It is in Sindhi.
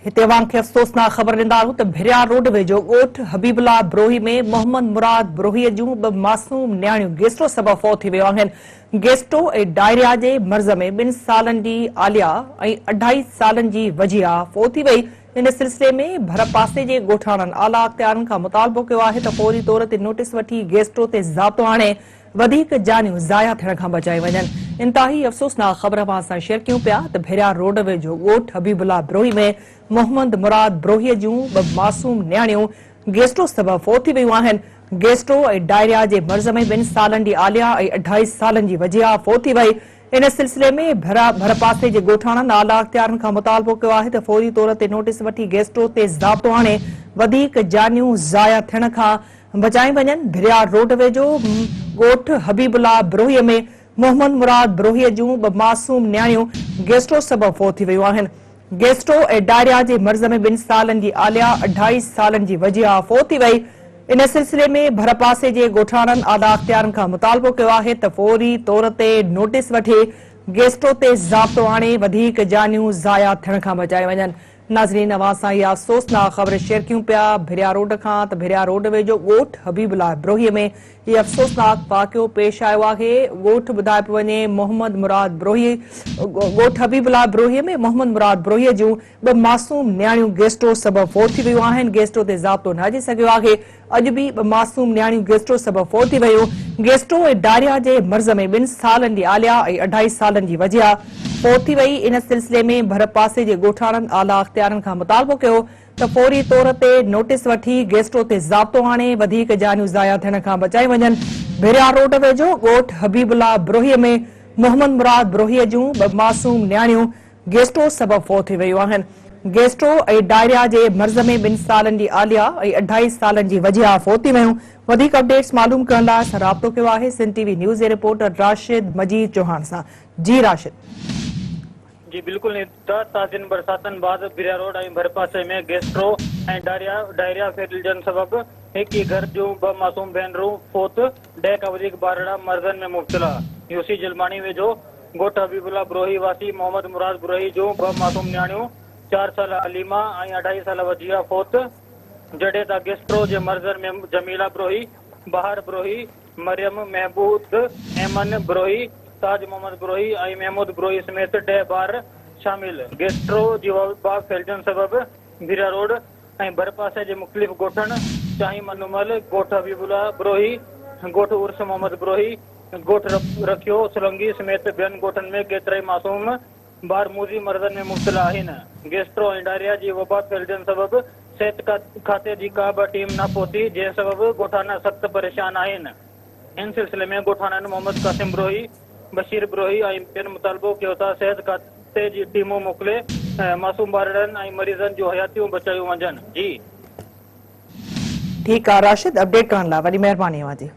هتي اوهان کي افسوسناڪ خبر ڏيندا هلون ته ڀريا روڊ ويجهو ڳوٺ حبيب الله بروهي ۾ محمد مراد بروهي جون ٻه معصوم نياڻيون گيسٽرو سبب فوت ٿي ويون آهن. گيسٽرو ۽ ڊائريا جي مرض ۾ ٻن سالن جي عاليا ۽ اڍائي سالن جي وجيها فوت ٿي وئي. ان سلسلي ۾ ڀرپاسي جي ڳوٺاڻن اعليٰ اختيارين کان مطالبو ڪيو آهي ته فوري طور تي نوٽيس وٺي گيسٽرو تي ضابطو آڻي وڌيڪ جانيون ضايع ٿيڻ کان بچائي وڃن. انتهائي افسوسناڪ خبر اوهان سان شيئر ڪيون پيا ته ڀيريا روڊ ويجهو ڳوٺ حبيب الله بروهي ۾ محمد مراد بروهي جون ٻه معصوم نياڻيون گيسٽرو سبب فوت ٿي ويون آهن. گيسٽرو ۽ ڊائريا جي مرض ۾ ٻن سالن جي عاليا ۽ اڍائي سالن جي وجيها فوت ٿي وئي. ان سلسلي ۾ ڀرپاسي جي ڳوٺاڻن اعليٰ اختيارين کان مطالبو ڪيو آهي ته فوري طور تي نوٽيس وٺي گيسٽرو تي ضابطو آڻي وڌيڪ جانيون ضايع ٿيڻ کان بچائي وڃن، ڀريار روڊ ويجهو ڳوٺ حبيب الله بروهي ۾ محمد مراد بروهي جون ٻه معصوم نياڻيون گيسٽرو سبب فوت ٿي ويون آهن، گيسٽرو ۽ ڊائريا جي مرض ۾ ٻن سالن جي عاليا اڍائي سالن جي وجيها فوت ٿي وئي، ان سلسلي ۾ ڀرپاسي جي ڳوٺاڻن اعليٰ اختيارن کان مطالبو ڪيو آهي ته فوري طور تي نوٽيس وٺي گيسٽرو تي ضابطو آڻي وڌيڪ جانيون ضايع ٿيڻ کان بچائي وڃن. ناظرين اوهان سان اها افسوسناڪ خبر شيئر ڪيون پيا ڀريا روڊ کان ته ڀريا روڊ ويجهو ڳوٺ حبيب الله بروهي ۾ هي افسوسناڪ واقعو پيش آيو آهي ڳوٺ ٻڌايو پيو وڃي محمد مراد بروهي ڳوٺ حبيب الله بروهي ۾ محمد مراد بروهي جون ٻه معصوم نياڻيون گيسٽرو سبب فوت ٿي ويون آهن گيسٽرو تي ضابطو نه اچي سگهيو آهي اڄ به ٻه معصوم نياڻيون گيسٽرو سبب فوت ٿي ويون. گيسٽرو ۽ ڊائريا جي مرض ۾ ٻن سالن جي عاليا ۽ اڍائي سالن جي وجيها فوت ٿي وئي. ان سلسلي ۾ ڀرپاسي جي ڳوٺاڻن اعليٰ اختيارين کان مطالبو ڪيو ته فوري طور تي نوٽيس وٺي گيسٽرو تي ضابطو آڻي وڌيڪ جانيون ضايع ٿيڻ کان بچايون وڃن. ڀريا روڊ ويجهو ڳوٺ حبيب الله بروهي ۾ محمد مراد بروهي جون ٻه معصوم نياڻيون گيسٽرو سبب فوت ٿي ويون آهن. گيسٽرو ۽ ڊائريا جي مرض ۾ ٻن سالن جي عاليا ۽ اڍائي سالن جي وجيها فوت ٿي ويون. وڌيڪ اپڊيٽس معلوم ڪرڻ لاء اسان رابطو ڪيو آهي سنڌ ٽي وي نيوز جي رپورٽر راشد مجيد چوهاڻ سان. جي راشد. جي بلڪل نيتا تازين برساتن بعد ڀريا روڊ ۽ ڀرپاسي ۾ گيسٽرو ۽ ڊائريا ڊائريا ڦهلجڻ سبب هڪ ئي گهر جون ٻه معصوم ڀينرون فوت، ڏهه کان وڌيڪ ٻارڙا مرضن ۾ مبتلا. يوسي جلباڻي ويجهو ڳوٺ حبيب الله بروهي واسي محمد مراد بروهي جون ٻه معصوم نياڻيون چار سالا عليما ۽ اڍائي سالا وجيهه فوت، جڏهن ته گيسٽرو جي مرضن ۾ جميله بروهي، بهار بروهي، مريم، محبود، ايمن بروهي، تاج محمد بروهي ۽ محمود بروهي سميت ڏهه ٻار شامل. گيسٽرو جي وبا ڦهلجڻ سبب ڀيرا روڊ ۽ ڀرپاسي جي مختلف ڳوٺن چاهي منومل، ڳوٺ حبيب الله بروهي، ڳوٺ عرس محمد بروهي، ڳوٺ رکيو سولنگي سميت ٻين ڳوٺن ۾ ڪيترائي معصوم ٻار موذي مرضن ۾ مبتلا آهن. گيسٽرو ۽ ڊائريا جي وبا ڦهلجڻ سبب صحت کاتي جي ڪا به ٽيم نه پهتي جنهن سبب ڳوٺاڻا سخت پريشان آهن. ان سلسلي ۾ ڳوٺاڻن محمد قاسم بروهي، بشير بروهي ۽ ٻين مطالبو ڪيو ته صحت کاتي جي ٽيمون موڪلي معصوم ٻارڙن ۽ مريضن جون حياتيون بچايون وڃن. جي. ٺيڪ آ راشد اپڊيٽ ڪرڻ لاء وڏي مهرباني اوهان جي.